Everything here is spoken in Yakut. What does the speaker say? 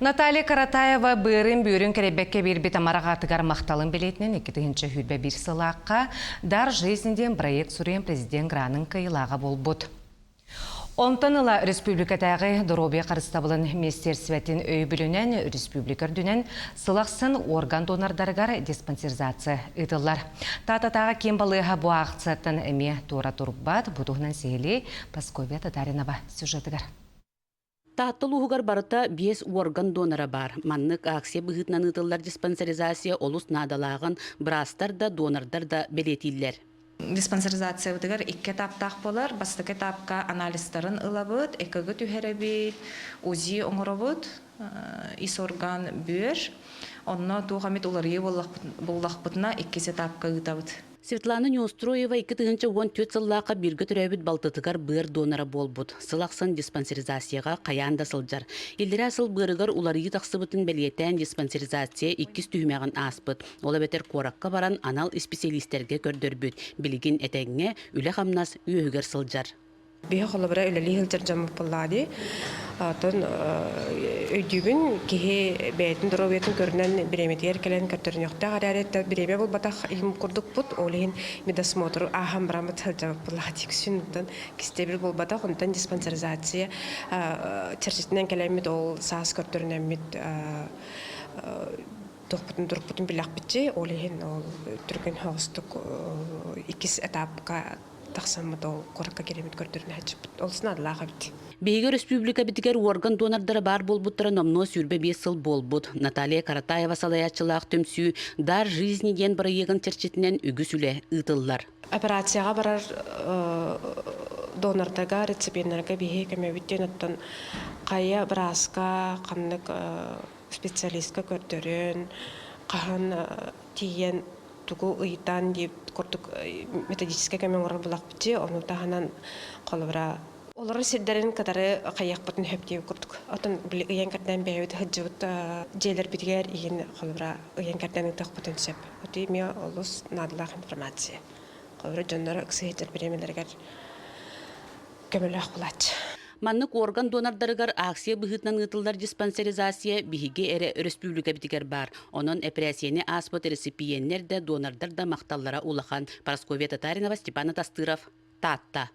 Наталья Каратаева быарын бүөрүн кэрэйбэккэ биэрбит амарах аатыгар махталын билиэтинэн 2021 сылаахха «Дар жизни» диэн проект суруйан президент гранын кыайыылааҕа буолбут. Онтон ыла республикатааҕы доруобуйа харыстабылын министиэристибэтин өйөбүлүнэн республика үрдүнэн сыл ахсын орган донордарыгар диспансеризация ыытыллар. Таататааҕы киин балыыһа бу аахсыйаттан эмиэ туора турбат. Бу туһунан сиһилии Прасковья Татаринова сюжетыгар. Таатта улууһугар барыта биэс уорган донора баар. Маннык акция быһыытынан ыытыллар диспансеризация олус наадалааҕын быраастар да, донордар да бэлиэтииллэр. Диспансеризациябытыгар икки этаптаах буолар. Бастакы этапка анализтарын ылабыт, ЭКГ түһэрэбит, УЗИ оҥоробут, ис орган бүөр. Онно туох эмит уларыйыы буллахпытына иккис этапка ыытабыт. Светлана Неустроева 2014 сыллаахха бииргэ төрөөбүт балтытыгар быар донора буолбут. Сыл ахсын диспансеризацияҕа хайаан да сылдьар. Иллэрээ сыл быарыгар уларыйыы тахсыбытын бэлиэтээн диспансеризация иккис түһүмэҕин ааспыт. Ол эбэтэр куоракка баран анал исписэлиистэргэ көрдөрбүт. Билигин этэҥҥэ үлэ-хамнас үөһүгэр сылдьар. Биһи холобура үлэлии сылдьар дьоммут буоллаҕа дии. Оттон өйдүүбүн, киһи бэйэтин доруобуйатын көрүнэн бириэмэтигэр кэлэн көрдөрүнүөхтээх эрээри бириэмэ булбатах иһин курдукпут. Ол иһин медосмотр ааһан бараммыт сылдьабыт буоллаҕа дии. Күсүн онтон кистэбил буолбатах. Онтон диспансеризация чэрчитинэн кэлэммит ол саас көрдөрүнэммит туохпутун турукпутун билэхпитчи. Ол иһин ол түргэн соҕустук иккис этапка тахсаммыт ол куоракка киирэммит көрдөрүнээччиппит ол наадалаах эбит. Биһиги өрөспүүбүлүкэбитигэр уорган донордара баар буолбуттара номнуо 25 сыл буолбут. Наталья Каратаева салайааччылаах түмсүү «Дар жизни» диэн бырайыагын чэрчитинэн үгүс үлэ ыытыллар. Операцияҕа барар донордарга, реципиеннэргэ биһиги көмөбүт диэн оттон хайа бырааска ханнык специалистка көрдөрөн, хаһан тиийэн тугу ыйытан диэбит курдук методическай көмө оҥорор булахпытчы ону таһынан холобура олорор сирдэрин кытары хайыахпытын сөп диэбит курдук отон били ыйан кэрдэн бэйэбит сылдьыбыт дьиэлэрбитигэр иһин холобура ыйан кэрдэн ыытыахпытын сөп ити эмиэ олус наадалаах информация холобура дьоннор ыксыһытар бириэмэлэригэр көмөлөөх булааччы. Маннык орган донордарыгар акция быһыытынан ыытыллар диспансеризация биһиги эрэ өрөспүүбүлүкэбитигэр баар. Онон эпэрээссийэни ааспыт реципиеннэр да, донордар да махталлара улахан. Парасковья Татаринова, Степан Атастыров, Таатта.